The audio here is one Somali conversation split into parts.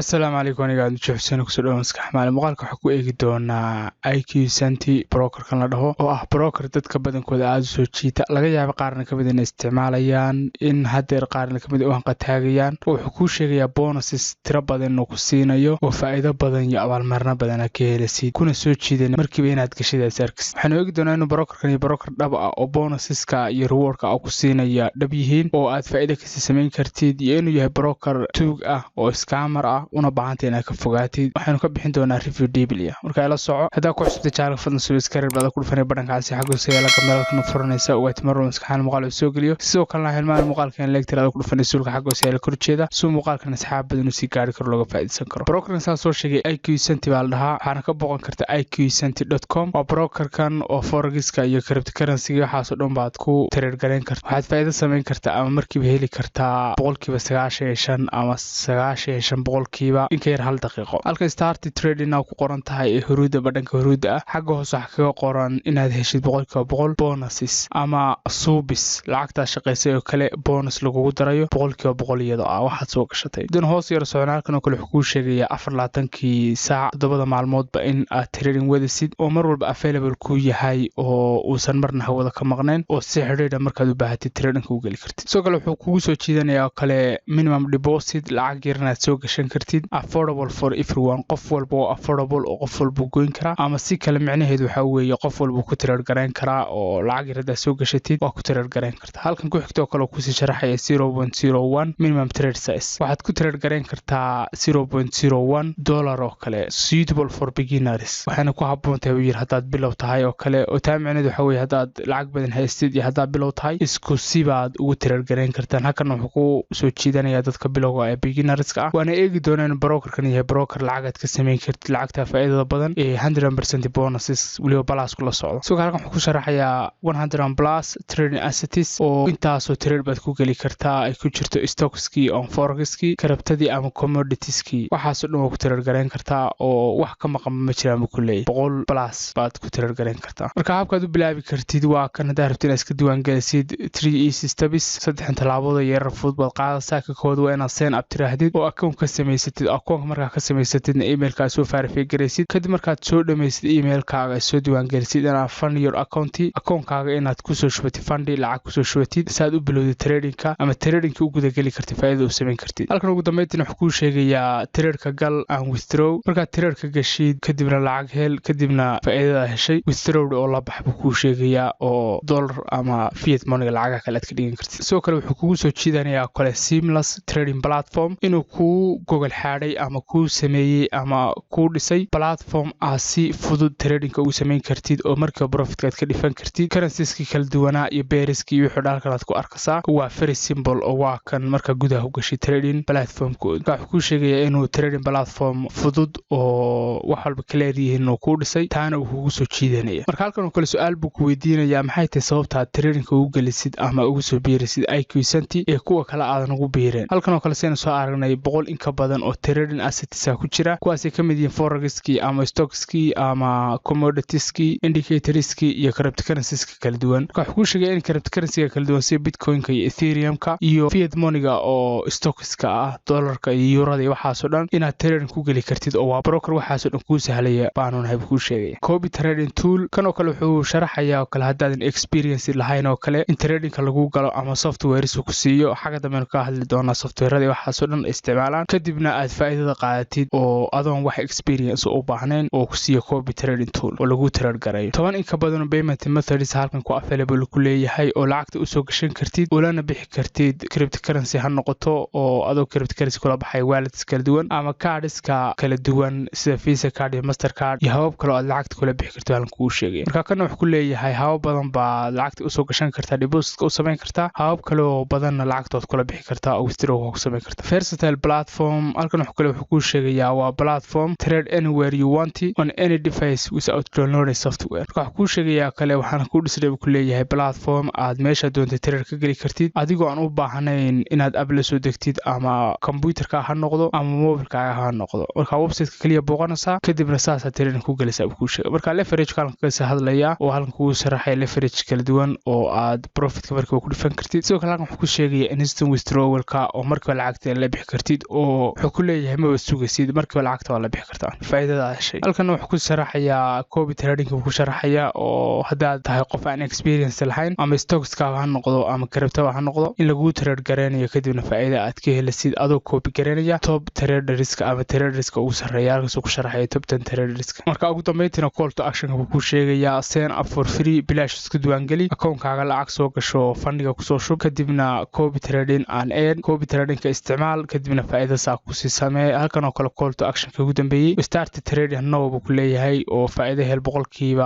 Asalaamu calaykum. Aniga Aad Xuseen, kusoo dhawo Maskax Maali. Muuqaalka waxaa ku eegi doonaa IQ Centi brokerkan la dhaho, oo ah broker dadka badankooda aada u soo jiita. Laga yaaba qaarna kamid inay isticmaalayaan, in haddeer qaarna kamid u hanqataagayaan. Wuxuu kuu sheegayaa bonuses tiro badan inuu ku siinayo oo faa'iido badan iyo abaalmarino badan aad ka helasid, kuna soo jiidan markiiba inaad gashid aad arkis. Waxaanu eegi doonaa inuu brokerkan iyo broker dhab ah oo bonuseska iyo rewardka ku siinaya dhab yihiin oo aad faa'iido kasii samayn kartid, iyo inuu yahay broker tuug ah oo scammer ah, una baahantay inaad ka fogaatid. Waxaynu ka bixin doonaa review deeply ah, marka ila soco. Haddaa ku cusubtay channelka, fadlan subscribe baada ku dhufanay badhankaasi xagga hoose yaala, meelkana furanaysa ogaati mar walba maskaxaan muuqaal uu soo geliyo. Sidoo kalena hilmaan muuqaalkan lecture aada ku dhufanay suulka xagga hoose yaala korjeeda, si muuqaalkan asxaab badan uu sii gaari karo, looga faa'iidaysan karo. Brokerkan saa soo sheegay IQ Centi baa la dhahaa, waxaana ka boqon karta iqcenti.com. Waa brokerkan oo forexiska iyo cryptocurrency waxaasoo dhan baad ku trade garayn karta. Waxaad faa'iido samayn kartaa ama markiiba heli kartaa 95% ama 95% in ka yar hal daqiiqo. Halka "Start trading" ku qoran tahay ee huruudda, badhanka huruudda ah, xagga hoose waxaa kaga qoran inaad heshid 100% bonuses ama suubis lacagtaa shaqaysay oo kale bonus lagugu darayo 100% iyadoo ah waxaad soo gashatay. Dan hoos yar socon, halkan oo kale wuxuu kuu sheegayaa 24-kii saac, 7-da maalmoodba in aad trading wadasid oo mar walba available ku yahay oo uusan marna hawada ka maqnayn, oo si xidhiidha markaad u baahatid tradingka u geli kartid. Sidoo kale wuxuu kugu soo jiidanayaa oo kale minimum deposit, lacag yar inaad soo gashan kartid, affordable for everyone, qof walba oo affordable oo qof walba goyn karaa, ama si kale micnaheedu waxaa weeye qof walba ku trade garayn karaa oo lacag yar haddaad soo gashatid waa ku trade garayn kartaa. Halkan ku xigtoo kale kusii sharaxaya 0.01 minimum trade size, waxaad ku trade garayn kartaa $0.01 oo kale, suitable for beginners, waxayna ku habboon tahay, uu yiri, haddaad bilow tahay oo kale. Oo taa micnaheedu waxaa weeye haddaad lacag badan haystid iyo haddaad bilow tahay, isku sibaad ugu trade garayn kartaan. Halkan wuxuu ku soo jiidanayaa dadka bilowga ee beginnerska ah. Waana eegi doonaa in brokerkan yahay broker lacagaad ka samayn kartid, lacagta faa'iidada badan ee 100% bonuses weliba plus kula socdo. Sidoo halkan wuxuu ku sharaxayaa 100 plus trading assets, oo intaasoo trade baad ku geli kartaa, ay ku jirto stockskii on forexkii, cryptadii ama commoditieskii. Waxaasoo dhan waa ku trade garayn kartaa oo wax ka maqan ma jiraan buu ku leeyahay. 100 plus baad ku trade garayn kartaa. Marka habkaad u bilaabi kartid waa kan. Haddaa rabtid inaad iska diiwaan gelisid, three easy steps, saddexan tallaabooda yarar fudud baad qaadaysaa. Ka kood waa inaad sign up tiraahdid oo account ka samaysatid. Akoonka markaa ka samaysatidna emailkaa soo verify garaysid. Kadib markaad soo dhamaysid, emailkaaga soo diiwaangelisid, inaad fund your account, akoonkaaga inaad kusoo shubatid fundi, lacag kusoo shubatid, saad u bilowdid tradingka ama tradingka u gudageli kartid, faa'iida u samayn kartid. Halkan ugu dambeyntiina wuxuu kuu sheegayaa tradeka gal and withdraw. Markaad tradeka gashid kadibna lacag hel, kadibna faa'iidada heshay withdraw oo la bax buu kuu sheegayaa, oo dollar ama fiat moneyga lacagaha kale aad ka dhigan kartid. Sidoo kale wuxuu kugu soo jiidanayaa kale seamless trading platform, inuu kuu gogol xaadhay ama kuu sameeyey ama kuu dhisay platform aad si fudud tradingka ugu samayn kartid oo markiiba profitka aad ka dhifan kartid. Currencieski kala duwanaa iyo pairskii iyo wixii halkan aad ku arkaysaa waa very simple, oo waa kan marka gudaha u gashay trading platformkooda. Marka wuxuu kuu sheegayaa inuu trading platform fudud oo wax walba clear yihiin inuu kuu dhisay, taana uu kugu soo jiidanaya. Marka halkan oo kale su-aal buu ku weydiinayaa: maxay tahay sababta aad tradingka ugu gelisid ama ugu soo biirisid IQ Centi ee kuwa kale aadan ugu biireen? Halkan oo kale saynu soo aragnay, 100 in ka badan oo trading assets ku jira, kuwaasay ka mid yihiin forexkii ama stockskii ama commoditieskii, indicatorskii iyo cryptocurrencieska kala duwan. Marka wuxuu kuu sheegaya in cryptocurrencyga kala duwan sida bitcoinka iyo ethereumka iyo fiat moneyga oo stockska ah, dollarka iyo eurada iyo waxaasoo dhan inaad trading ku geli kartid, oo waa broker waxaasoo dhan kuu sahlaya baanu nahay buu kuu sheegaya. Copy trading tool kan oo kale wuxuu sharaxayaa oo kale haddaadan experience lahayn oo kale in tradingka lagu galo ama softwares ku siiyo. Xagga dambeenu ka hadli doonaa softwareada waxaasoo dhan isticmaalaan, kadibna aad faa'iidada qaadatid oo adoon wax experience u baahnayn oo ku siiyo copy trading tool oo lagu trade garayo. 10 in ka badan payment methods halkan ku available ku leeyahay oo lacagta usoo gashan kartid ulana bixi kartid, cryptocurrency ha noqoto oo adoo cryptocurrency kula baxay wallets kala duwan ama cardska kala duwan sida Visa card iyo Master card iyo habab kale oo aad lacagta kula bixi kartid halkan kuu sheegay. Marka kana wuxuu ku leeyahay habab badan baad lacagta usoo gashan kartaa, depositka u samayn kartaa, habab kale oo badanna lacagtood kula bixi kartaa oo withdraw ku samayn kartaa. Versatile platform, halkan wuxuu kale wuxuu kuu sheegayaa waa platform trade anywhere you want on any device without downloading software. Marka wuxuu kuu sheegayaa kale waxaana kuu dhisay buu ku leeyahay platform aad meesha doontay trade ka geli kartid adigoo aan u baahnayn inaad app la soo degtid, ama computerka ha noqdo ama mobilkaaga ha noqdo. Marka websiteka kaliya booqanaysaa, kadibna saasaa trading ku gelaysaa buu kuu sheegay. Marka leverage halkan kaga hadlayaa oo halkan kugu sharaxaya leverage kala duwan oo aad profitka markiiba ku dhifan kartid. Sidoo kale halkan wuxuu ku sheegaya instant withdrawalka, oo markiiba lacagta la bixi kartid, oo wuxuu Wuxuu ku leeyahay maba sugaysid, markiiba lacagta waa la bixi kartaa faa'iidada aad heshay. Halkan wuxuu ku sharaxayaa copy trading buu ku sharaxayaa, oo haddaad tahay qof aan experience lahayn, ama stockska ha noqdo ama crypto ha noqdo, in laguu trade gareynayo, kadibna faa'iida aad ka helisid adoo copy gareynaya top traderska ama traderska ugu sarreeya. Halkaasuu ku sharaxaya top 10 traderska. Marka ugu dambeyntiina call to actionka buu ku sheegayaa: sign up for free, bilaash isku diiwaangeli, akoonkaaga lacag soo gasho, fundiga kusoo shub, kadibna copy trading and earn, copy tradingka isticmaal, kadibna faa'iida saa kusii samee. Halkan oo kale call to actionka ugu dambeeyey, start trading now buu ku leeyahay, oo faa'iido hel 100%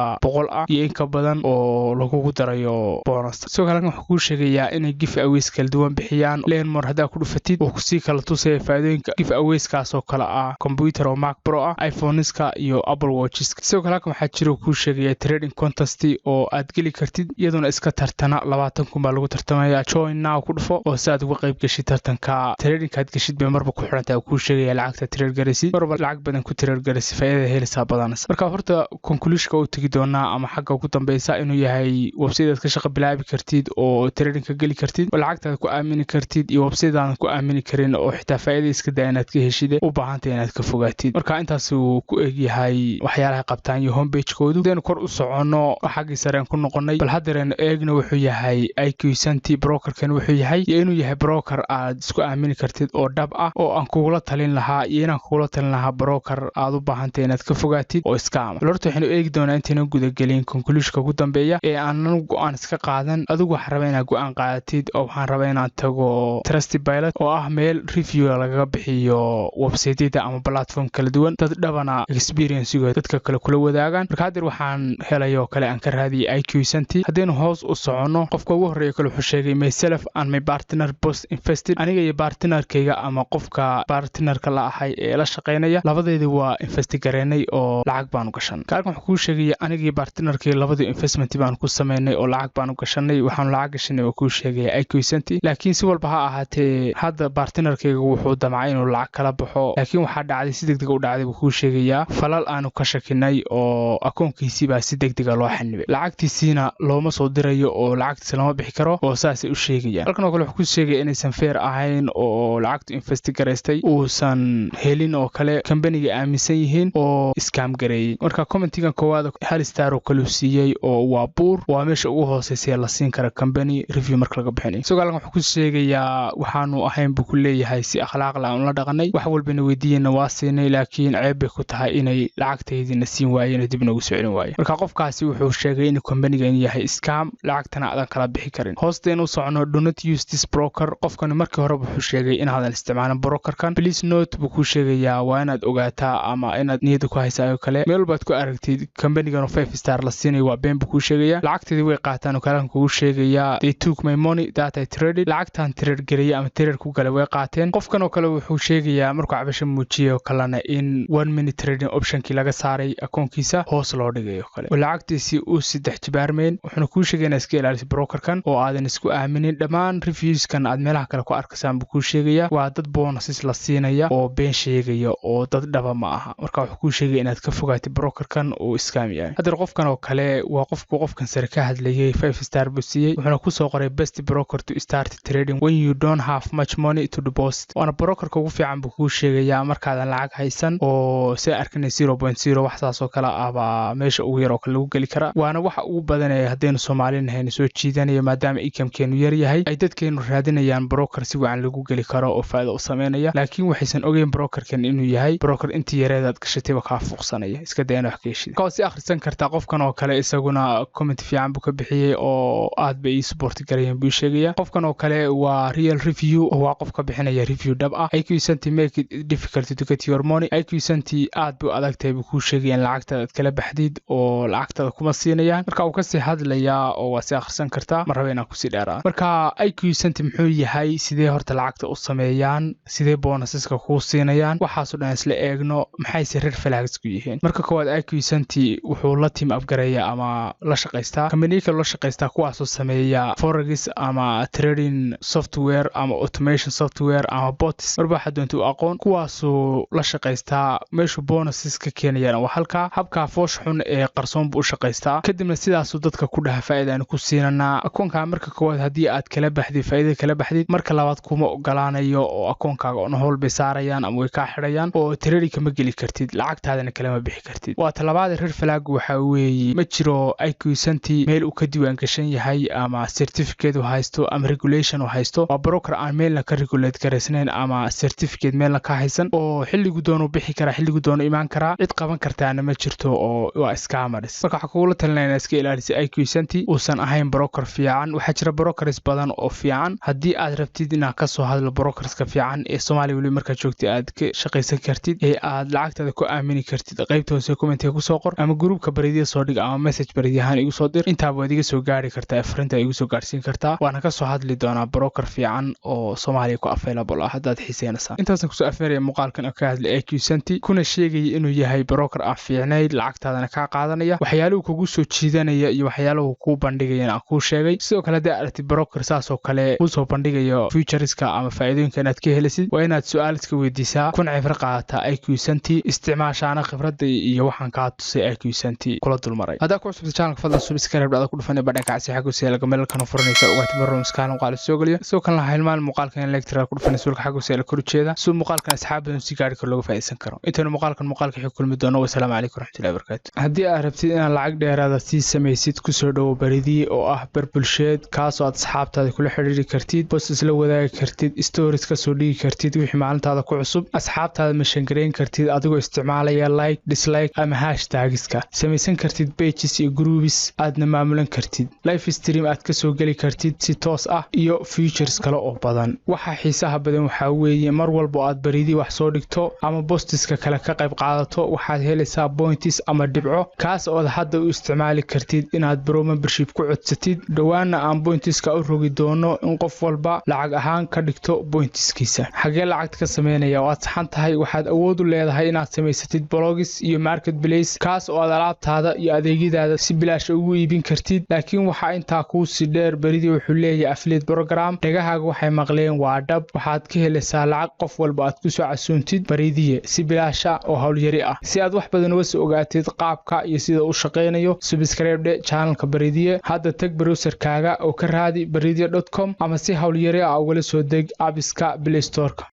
ah iyo in ka badan oo lagugu darayo bonus. Sidoo kale halkan wuxuu kuu sheegayaa inay giveaways kala duwan bixiyaan. Learn more haddaa ku dhufatid, uu kusii kala tusaya faa'iidooyinka giveawayskaas oo kale ah computer oo Mac Pro ah, iPhoneska iyo Apple Watcheska. Sidoo kale halkan waxaa jira kuu sheegaya trading contest oo aad geli kartid, iyaduna iska tartana, 20,000 baa lagu tartamaya. Join now ku dhufo oo si aad uga qayb geshid tartanka. Tradingka aad geshid bay marba ku xirantahay, kuu sheegaya lacagta trade garaysid. Marba lacag badan ku trade garaysid, faa'iidada helaysaa badanaysa. Marka horta conclusionka u tegi doonaa ama xagga ugu dambeysa, inuu yahay website aad ka shaqo bilaabi kartid oo tradingka geli kartid oo lacagtaad ku aamini kartid, iyo website aadan ku aamini karin oo xitaa faa'iida iska daa inaad ka heshid, u baahantay inaad ka fogaatid. Marka intaas uu ku egyahay waxyaalaha qabtaan iyo homepage-koodu. Hadaynu kor u soconno, xaggii sareen ku noqonay, bal haddeeraynu eegno wuxuu yahay IQ Cent brokerkan, wuxuu yahay iyo inuu yahay broker aad isku aamini kartid oo dhab ah oo aan kugula talin lahaa, iyo inaan kugula talin lahaa broker aad u baahantay inaad ka fogaatid oo scam ah. Bal horta waxaynu eegi doonaa, intaynan gudagelin conclusionka ugu dambeeya ee aanan go-aan iska qaadan, adigu waxaan rabaa inaad go-aan qaadatid, oo waxaan rabaa inaan tago Trustpilot oo ah meel review lagaga bixiyo websiteyada ama platform kala duwan, dad dhabana experiencegooda dadka kale kula wadaagaan. Marka haddeer waxaan helay oo kale aan ka raadiyay IQ Cent. Haddaynu hoos u soconno, qofka ugu horreeya kale wuxuu sheegay: "Myself and my partner both invested." Aniga iyo partnerkayga ama qofka partnerka la ahay ee la shaqaynaya, labadeedii waa invest gareynay oo lacag baanu gashan. Kaalkan wuxuu kuu sheegaya: "Aniga iyo partnerkayga labadii investment baanu ku sameynay oo lacag baanu gashanay." Waxaanu lacag gashanay oo kuu sheegaya IQ Cent. Laakiin si walba ha ahaatee, hadda partnerkayga wuxuu damcay inuu lacag kala baxo, laakiin waxaa dhacday, si degdeg u dhacday buu kuu sheegayaa, falal aanu ka shakinay oo akoonkiisii baa si degdega loo xanibay, lacagtiisiina looma soo dirayo oo lacagtiisa lama bixi karo, oo saasay u sheegayaan. Halkan oo kale wuxuu ku sheegaya inaysan fair ahayn oo lacagtu invest garaystay uusan helin oo kale, kambaniga aaminsan yihiin oo scam gareeyey. Marka commentigan koowaad hal star oo kaluu siiyey, oo waa buur, waa meesha ugu hooseysa la siin kara company review marka laga bixinayo. Isagoo halkan wuxuu ku sheegayaa waxaanu ahayn buu ku leeyahay, si akhlaaq la aan la dhaqanay, wax walbana weydiiyeyna waa siinay, laakiin ceeb bay ku tahay inay lacagtaydina siin waayeen oo dib noogu soo celin waayeen. Marka qofkaasi wuxuu sheegay in companigan yahay scam, lacagtana aadan kala bixi karin. Hoosteenu u socono: "Do not use this broker." Qofkani markii hore wuxuu sheegay inaadan isticmaalin brokerkan. "Please note," buu kuu sheegayaa, waa inaad ogaataa ama inaad niyadda ku haysaa oo kale, meel walbaad ku aragtid companigan oo 5 star la siinayo, waa been buu kuu sheegayaa. Lacagteedii way qaataan oo kalan kugu sheegayaa: "They took my money that I traded." Lacagtan trade gareeyay ama trade ku galay way qaateen. Qofkan oo kale wuxuu sheegayaa markuu cabasho muujiyay oo kalena in one minute trading optionkii laga saaray akoonkiisa, hoos loo dhigay oo kale, oo lacagtiisii uu saddex jibaarmeyn. Wuxuuna kuu sheegay inaad iska ilaaliso brokerkan oo aadan isku aaminin. Dhammaan reviewskan aad meelaha kale ku arkaysaan buu kuu sheegaya waa dad bonuses la siinaya oo been sheegaya oo dad dhaba ma aha. Marka wuxuu kuu sheegaya inaad ka fogaatid brokerkan uu scam yahay. Haddana qofkan oo kale waa qofku qofkan sare ka hadlayay, 5 star buu siiyey, wuxuuna kusoo qoray "best broker to start trading when you don't have much money to deposit". Waana brokerka ugu fiican buu kuu sheegayaa markaadan lacag haysan, oo si arkanay 0.0 wax saas oo kale ah baa meesha ugu yar oo kale lagu geli karaa. Waana waxa ugu badanaya haddaynu Soomaali nahayna soo jiidanaya, maadaama incomekeenu yar yahay, ay dadkeenu raadinayaan broker si wacan lagu geli karo oo faa'iido u sameynaya. Laakiin waxaysan ogeyn brokerkan inuu yahay broker intii yareedaad gashatayba kaa fuuqsanaya, iska day inaad wax ka heshid. Waa si akhrisan kartaa. Qofkan oo kale isaguna comment fiican buu ka bixiyey oo aad bay ii support garayeen buu sheegaya. Qofkan oo kale waa real review, oo waa qof ka bixinaya review dhab ah. "IQ Cent make it difficult to get your money." IQ Cent aad buu adag tahay buu kuu sheegaya in lacagtaada aad kala baxdid oo lacagtaada kuma siinayaan. Marka uu kasii hadlayaa oo waa si akhrisan kartaa, ma raba inaan kusii dheeraa. Marka IQ Cent muxuu yahay? Sidee horta lacagta u sameeyaan? Sidee bonuseska kuu siinayaan? Waxaasoo dhan isla eegno. Maxayse red flags ku yihiin? Marka koowaad, IQ Cent wuxuu la team up gareeya ama la shaqaystaa kambaniya kale loo shaqaystaa, kuwaasoo sameeya forex ama trading software ama automation software ama bots, marba waxaa doonta u aqoon, kuwaasuu la shaqaystaa. Meeshuu bonuses ka keenayaan waa halkaa. Habkaa foosh xun ee qarsoon buu u shaqaystaa, kadibna sidaasuu dadka ku dhaha faa'iida ku siinanaa akoonkaa. Marka koowaad haddii aad kala baxdid, faa'iida kala baxdid, marka labaad kuma ogolaanayo oo akoonkaaga on hold bay saarayaan ama way kaa xidhayaan oo trade kama geli kartid, lacagtaadana kalama bixi kartid. Waa talabaada red flag. Waxa weeye, ma jiro IQ Centi meel uu ka diiwaan gashan yahay ama certificate uu haysto ama regulation uu haysto. Waa broker aan meelna ka regulate garaysnayn ama certificate meelna ka haysan, oo xilligu doonu bixi karaa, xilligu doonu imaan karaa, cid qaban kartaana ma jirto, oo waa scammers. Marka waxaa kugula talinaya inaad iska ilaalisa IQ Centi, uusan ahayn broker fiican. Waxaa jira brokers badan oo fiican. Haddii aad rabtid inaad kasoo hadlo brokerska fiican ee Soomaaliya weli markaad joogtay aad ka shaqaysan kartid ee aad lacagtaada ku aamini kartid, qaybta hoose commentiga kusoo qor ama groupka Baridiya soo dhig ama message Baridiyahaan igu soo dir. Intaaba waad iga soo gaari kartaa, farinta igu soo gaarsiin kartaa, waana kasoo hadli doonaa broker fiican oo Soomaaliya ku available ah haddaad xiiseynaysaa. Intaasaan kusoo afmeeraya muuqaalkan oo ka hadlay IQ Centi, kuna sheegaya inuu yahay broker aan fiicnayd, lacagtaadana kaa qaadanaya, waxyaaluhu kugu soo jiidanaya iyo waxyaaluhu kuu bandhigayana aan kuu sheegay. Sidoo kale, haddii aragtid broker saas oo kale kuu soo bandhigayo featureska ama faa'iidooyinka inaad ka helisid, waa inaad su-aal iska weydiisaa, kuna cibro qaadataa IQ Centi, isticmaashaana khibradda iyo waxaan kaa tusay IQ Centi kula dulmaray. Haddaa ku cusubta channelka, fadlan subscribe dhada ku dhufan badhanka casi xagga hoose meelkana furanaysa ogaata mar muskaal muuqaal soo geliyo. Sidoo kalena hilmaan muuqaalkan in lecture ku dhufan suulka xagga hoose kor ujeeda si muuqaalkan asxaab badan si gaari karo looga faa'iideysan karo. Intaynu muuqaalkan muuqaalka xig kulmi doono, wasalaamu calaykum waraxmatullahi wabarakaatu. Haddii aad rabtid inaad lacag dheeraada sii samaysid, kusoo dhowo Baridii oo ah bar bulsheed kaasoo aad asxaabtaada kula xidhiiri kartid, post isla wadaagi kartid, stories kasoo dhigi kartid wixii maalintaada ku cusub, asxaabtaada mention garayn kartid adigoo isticmaalaya like, dislike ama hashtagska, samaysan kartid pages iyo groups aadna maamulan kartid, live stream aad kasoo geli kartid si toos ah, iyo features kale oo badan. Waxa xiisaha badan waxaa weeye, mar walba oo aad Baridii wax soo dhigto ama postiska kale ka qayb qaadato, waxaad helaysaa points ama dhibco, kaas ood hadda u isticmaali kartid inaad pro membership ku codsatid. Dhowaana aan pointiska u rogi doono in qof walba lacag ahaan ka dhigto pointiskiisa. Xagee lacagta ka sameynaya? Waad saxan tahay. Waxaad awood u leedahay inaad samaysatid blogs iyo market place, kaas oo aad alaabtaada iyo adeegyadaada si bilaasha ugu iibin kartid. Laakiin waxaa intaa kuusii dheer, Beridii wuxuu leeyahay affiliate program. Dhagahaaga waxay maqleen waa dhab. Waxaad ka helaysaa lacag qof walba aad kusoo casuuntid Baridiye si bilaasha oo howlyari ah. Si aad wax badan uga soo ogaatid qaabka iyo sida u shaqaynayo, subscribe dhe channelka Baridiye. Hadda tag browserkaaga oo ka raadi baridiye.com ama si howlyari ah ugala soo deg appiska Play Storeka.